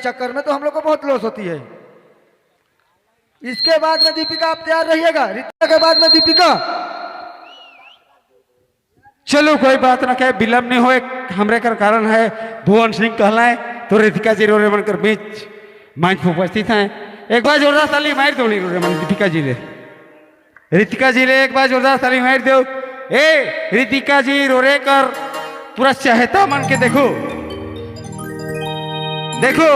चक्कर में, तो हम लोग को बहुत लॉस होती है। इसके बाद में दीपिका, आप तैयार रहिएगा। रितिका के बाद में दीपिका। चलो कोई बात ना कहे, विलम्ब नहीं हो हमरे कर कारण है भुवन सिंह कहलाए तो रितिका जी रोरे बनकर बीच मंच पर उपस्थित हैं। एक बार जोरदार ताली मार दो नहीं रोरे मन दीपिका जी ले, रितिका जी ले एक बार जोरदार ताली मार दो। ए रितिका जी रोरे कर पूरा चाहता मन के देखो देखो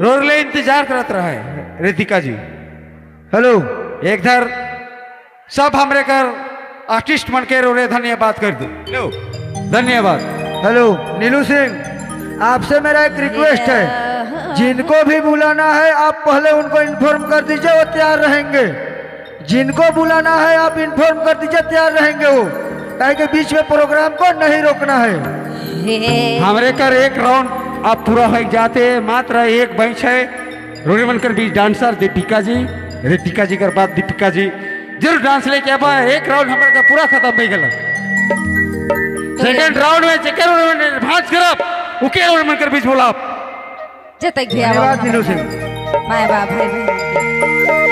रोर ले इंतजार करत रहा है रितिका जी। हेलो। एक धर सब हमरे कर आर्टिस्ट मन के रोरे धन्यवाद कर दो। लो धन्यवाद। हेलो नीलू सिंह, आपसे मेरा एक रिक्वेस्ट है, जिनको भी बुलाना है आप पहले उनको इन्फॉर्म कर दीजिए, वो तैयार रहेंगे। जिनको बुलाना है आप इन्फॉर्म कर दीजिए, तैयार रहेंगे वो, काहे के बीच में प्रोग्राम को नहीं रोकना है। हमरे कर एक राउंड अब पूरा हो जाते, मात्र एक बेंच है। रोरे बनकर बीच डांसर दीपिका जी, रितिका जी कर बाद दीपिका जी जरूर डांस लेके अब एक राउंड हमारे का पूरा खत्म हो गया। सेकंड राउंड में चेकर भांज करब उके रोरे बनकर बीच बोला। जतक भी आवा। धन्यवाद नीलू सिंह। माए बाप, भाई बहन के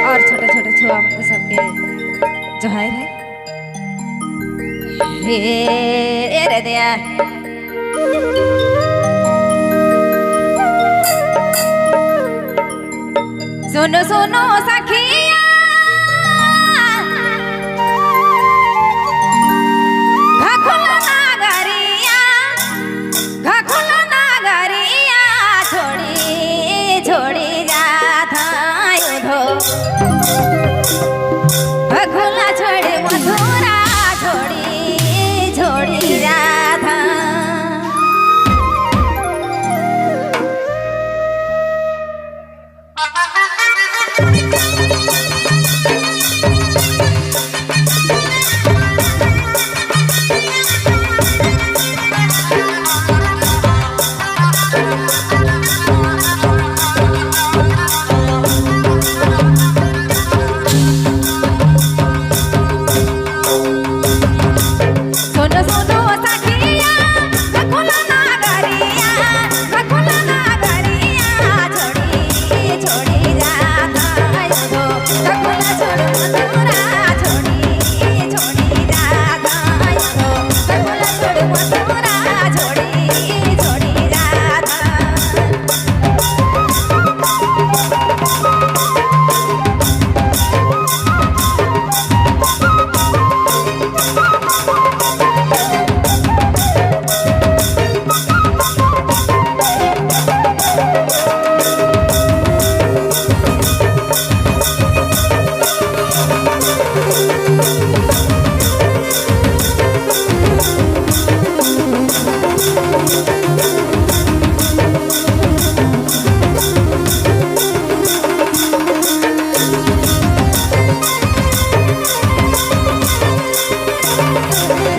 और छोटे छोटे छुआ मन के सबके जोहार है। हे ए रे दिया, सुनो सुनो सखिया, घकुल नागरिया, घकुल नागरिया छोड़ी छोड़ी जाता उधो, घकुल छोड़ी मथुरा छोड़ी छोड़ी जाता। सुनो सुनो सखिया, घकुल नागरिया, घकुल नागरिया छोड़ी छोड़ी जाता उधो, घकुल छोड़ मथुरा छोड़ी छोड़ी जाता उधो, घकुल छोड़ मथुरा छोड़ी छोड़ी जाता।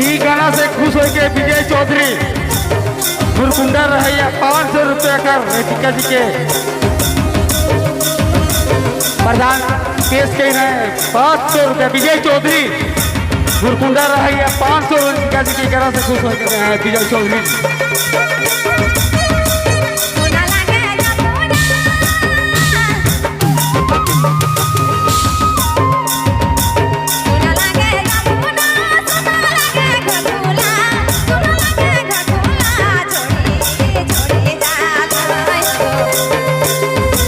ई गाना से खुश होके विजय चौधरी भुरकुंडा रहे 500 रुपया कर रितिका जी के प्रधान पेश कर रहे हैं। 500 रुपया विजय चौधरी भुरकुंडा रहे 500 रितिका जी के गाना से खुश होके हैं विजय चौधरी। सुना लागे जमुना, सुना लागे जमुना, सुना लागे घकुला, सुना लागे घकुला छोड़ी छोड़ी जाता उधो,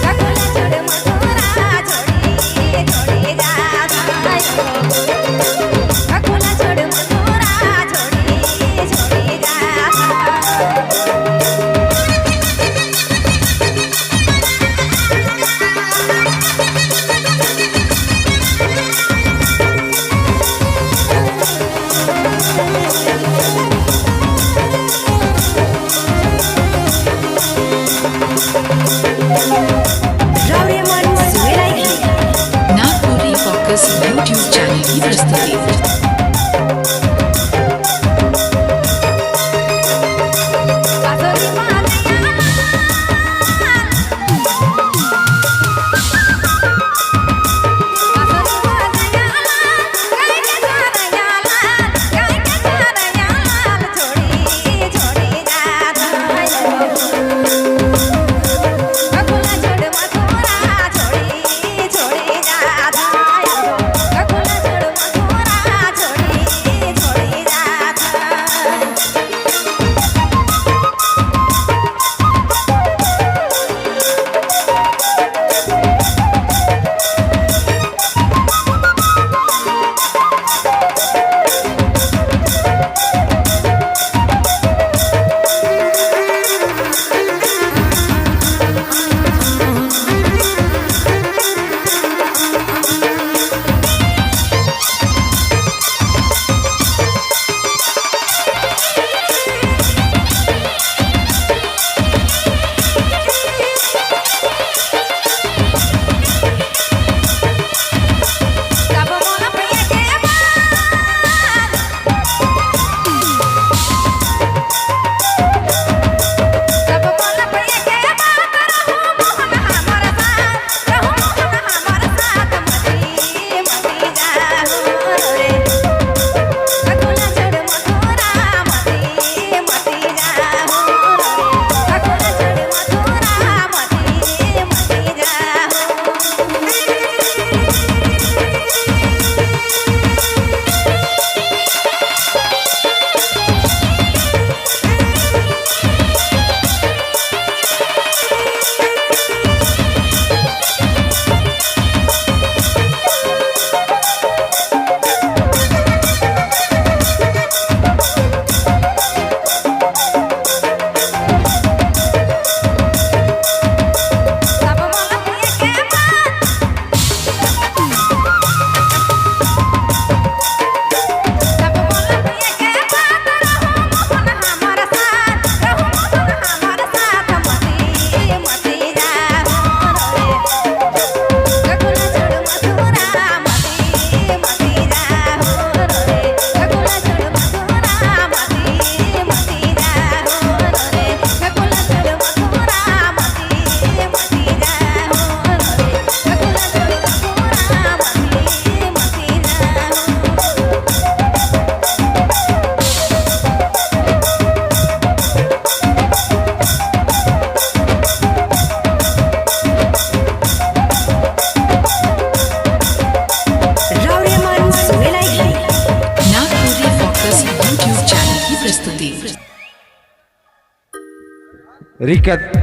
घकुल छोड़ मथुरा छोड़ी छोड़ी जाता उधो, घकुल छोड़ मथुरा छोड़ी छोड़ी जाता। रिका।